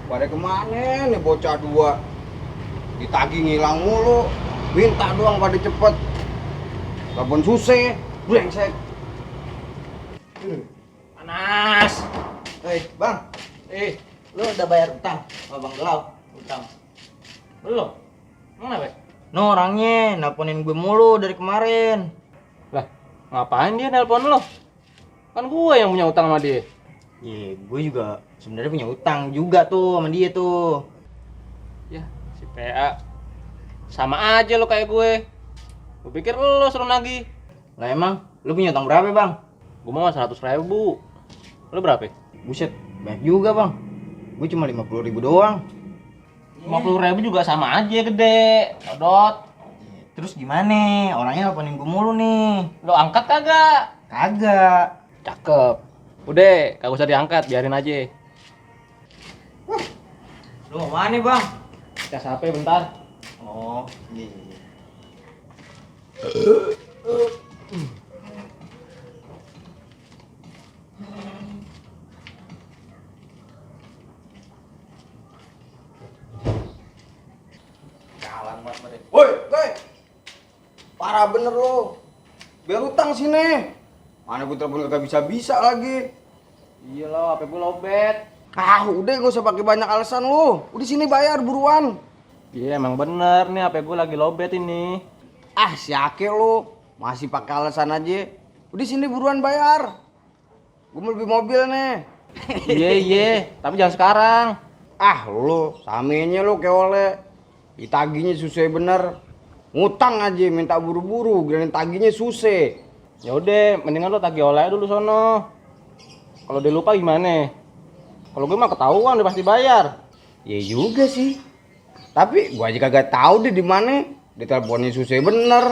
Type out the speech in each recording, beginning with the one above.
Pada kemana nih bocah dua? Ditagih ngilang mulu. Minta doang pada cepet. Telepon susah, brengsek. Panas. Bang. Lu udah bayar utang sama Bang Gelau? Utang. Belum. Mana, Be? No, orangnya nelponin gue mulu dari kemarin. Lah, ngapain dia nelpon lo? Kan gue yang punya utang sama dia. Iya, gue juga sebenarnya punya utang juga tuh sama dia tuh. Ya, si PA. Sama aja lo kayak gue. Gue pikir lo suruh nagih. Lah emang, lu punya utang berapa bang? Gue mau 100.000. Lo berapa? Buset, banyak juga bang. Gue cuma 50.000 doang. 50.000 juga sama aja gede. Odot. Terus gimana? Orangnya nelponin gue mulu nih. Lo angkat kagak? Kagak. Cakep. Udah, kagak usah diangkat, biarin aja. Lu mau mana bang? Cas HP bentar. Oh, iya. Kalan banget pada. Woi, parah bener lo. Biar utang sini. Mana gue telepon kagak bisa-bisa lagi. Iya lo, HP gue lobet. Ah, udah gak usah pakai banyak alasan lu. Udah sini bayar buruan. Iya emang bener nih, HP gue lagi lobet ini. Ah, si Ake lu masih pakai alasan aja. Udah sini buruan bayar. Gue mau beli mobil nih. Iya, tapi jangan sekarang. Ah, lu samenya lu kayak oleh. Ditagihnya susah bener. Ngutang aja minta buru-buru, giliran tagihnya susah. Ya udah, mendingan lo tagih oleh dulu sono. Kalau dia lupa gimana? Kalau gue mah ketahuan udah pasti bayar. Ya juga sih. Tapi gua aja kagak tahu deh di mana. Di teleponnya susah bener.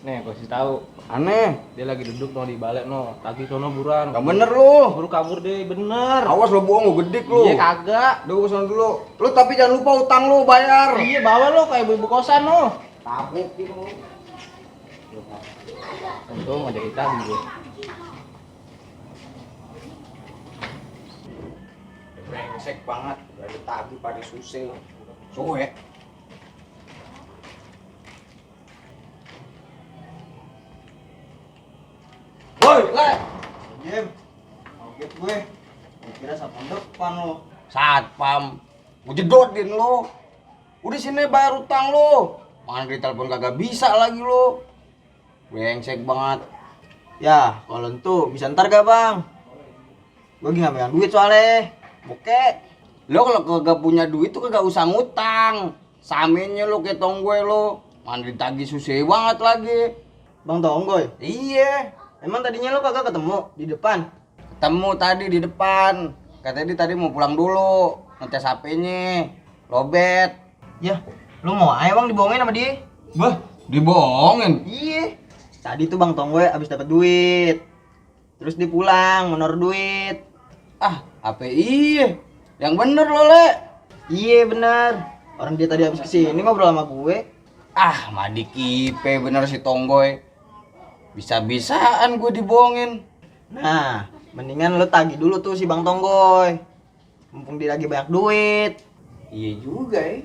Nih, gue kasih tahu. Aneh. Dia lagi duduk no di balik no. Tagih sono buruan. Gak bener lu. Buru kabur deh, bener. Awas lo bohong, lu gedik lu. Iya kagak. Udah gua kesana dulu. Lu tapi jangan lupa utang lu bayar. Iya bawa lo kayak ibu kosan lo. Tabuk gitu. Untung ada kita gitu. Brengsek banget. Dari tadi pada susah. Suwe. Woi, Le. Diam. Kaget gue. Gue kira satpam depan lo. Satpam. Gue jedotin lo. Udah sini bayar utang lo. Mana di telepon kagak bisa lagi lo. Brengsek banget. Ya, kalau itu bisa ntar gak bang? Gue lagi nggak pegang duit soalnya. Bokeh. Lo kalau kagak punya duit tuh kagak usah ngutang. Samennya lo kayak tonggoy lo. Mana ditagih susah banget lagi. Bang Tonggoy, Iya. emang tadinya lo kagak ketemu di depan? Ketemu tadi di depan. Katanya dia tadi mau pulang dulu. Ngetes HP-nya. Lobet. Ya, lo mau aja bang dibohongin sama dia? Bah, dibohongin. Iya. Tadi tuh Bang Tonggoy abis dapat duit. Terus dia pulang menor duit. Ah, HP iya. Yang bener lo, Le. Iya bener. Orang dia tadi habis kesini ngobrol sama gue. Ah, Madi Kipe bener si Tonggoy. Bisa-bisaan gue dibohongin. Nah, mendingan lo tagih dulu tuh si Bang Tonggoy. Mumpung dia lagi banyak duit. Iya juga ya.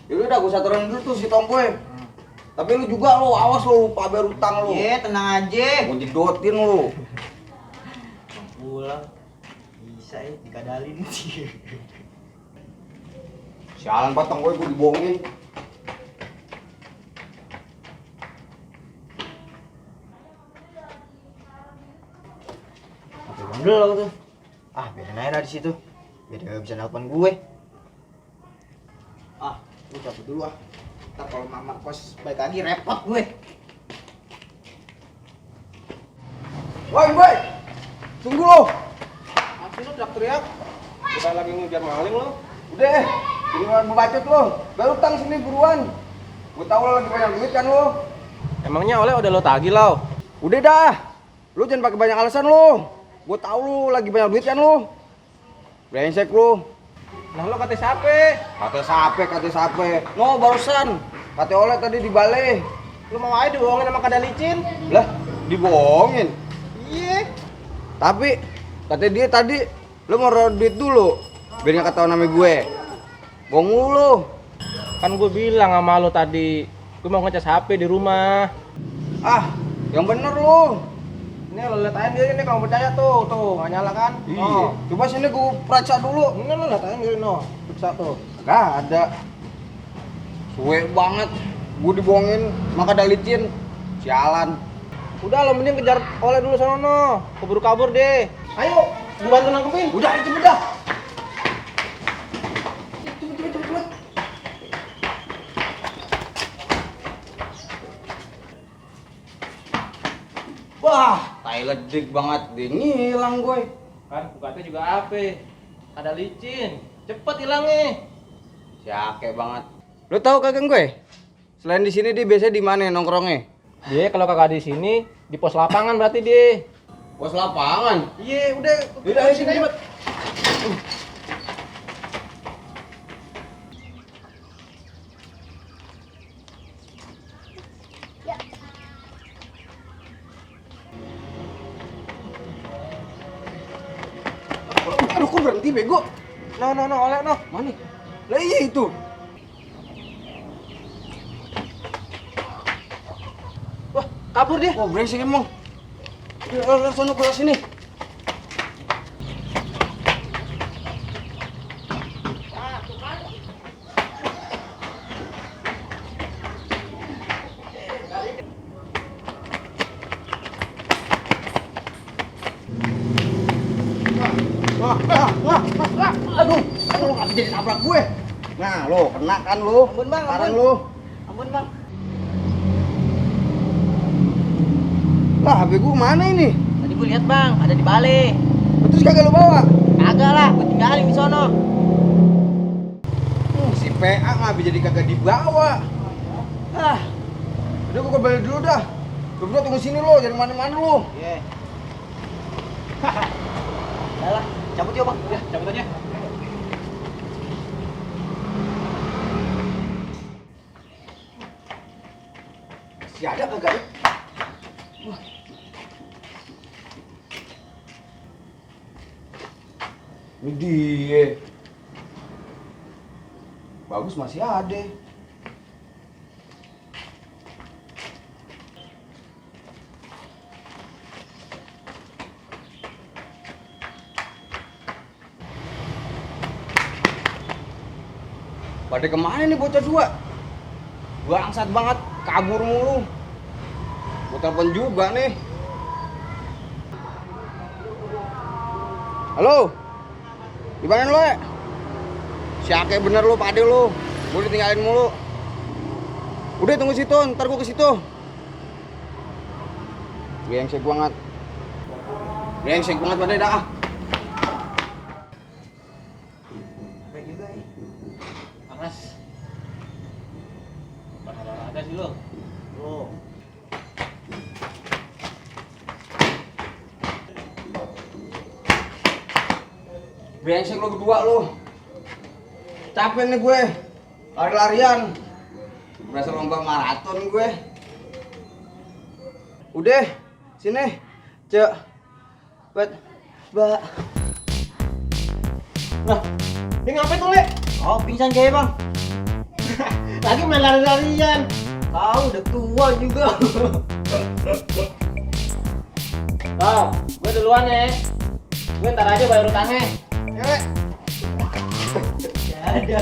Yaudah, gue saturin dulu tuh si Tonggoy. Tapi lu juga lo, awas lo lupa bayar utang lo. Iya, tenang aja. Gue jedotin lo. Pulang. Bisa ya dikadalin sih. Sialan banget Tonggoy, gue dibohongin. Tapi bandel lo tuh. Ah, biarin aja di situ. Biar dia gak bisa nelpon gue. Ah, lu cabut dulu ah. Ntar kalau mama kos balik lagi repot gue. Woi, boy. Tunggu lo. Masih lo teriak-teriak. Kita lagi ngejar maling lo. Udah, ini mau bacot lo. Bayar utang sini buruan. Gue tahu lo lagi banyak duit kan lo. Emangnya oleh udah lo tagih lo? Udah dah. Lu jangan pakai banyak alasan lo. Gue tahu lo lagi banyak duit kan lo. Brengsek lo. Nah lo kata siapa? Kata sape. No, barusan. Kata oleh tadi di balai. Lo mau aja dibohongin sama kada licin? Lah, dibohongin. Iya. Tapi kata dia tadi lu mau roll duit dulu. Biar nggak ketahuan nama gue. Bohong lu. Kan gue bilang sama lo tadi, gue mau ngecas HP di rumah. Ah, yang bener lu. Ini lo lihat aja diri nih kalau percaya tuh, nggak nyala kan? Iya. Coba sini gue periksa dulu. Ini lo lihat aja diri no, periksa tuh. Gak ada. Suwe banget. Gue dibohongin, maka ada licin. Sialan. Udah lo mending kejar oleh dulu sana no, keburu kabur deh. Ayo, gue bantu nangkepin. Udah, cepet dah. Wah, tai ledik banget. Dia ngilang gue. Kan bukanya juga HP, ada licin, cepet hilangnya. Siake banget. Lu tahu kagak gue? Selain di sini dia biasanya di mana nongkrongnya? Dia kalau kagak di sini di pos lapangan berarti dia. Pos lapangan. Iya, udah. Udah, ayo sini cepet. Aduh, kok berhenti bego? No, oleh no. Mana? Lah iya itu. Wah, kabur dia. Oh, brengsek emang. Udah, sono keluar sini. Aduh, nggak jadi nabrak gue. Nah, lo kena kan lo? Ampun, Bang, Sekarang ampun. lo. Ampun bang. Lah, HP gue mana ini? Tadi gue lihat bang, ada di balai. Terus kagak lo bawa? Kagak lah, gue tinggalin di sono. Si PA nggak jadi kagak dibawa. Ah, Udah, gue balik dulu dah. Lu berdua tunggu sini lo, jangan mana-mana lo. iya. Udah lah, cabut yuk bang. Ya, cabut aja. Masih ada kagak? Wah. Ini dia. Bagus, masih ada. Pada kemana nih bocah dua? Bangsat banget, kabur mulu. Gua telepon juga nih. Halo? Di mana lu, Siake bener lu, pade lu. Gua ditinggalin mulu. Udah tunggu situ, ntar gua ke situ. Brengsek banget. Brengsek banget pada dah. Panas. Mana ada sih lo? Oh. Brengsek lu berdua lu. Capek nih gue. Lari-larian. Berasa lomba maraton gue. Udah, sini. Cek. Buat Mbak. Nah, ini ngapain tuh, Le? Oh, pingsan kayak bang. Lagi main lari-larian. Tahu udah tua juga. Oh, gue duluan ya. Gue ntar aja bayar utangnya. Ya, Le. Ada.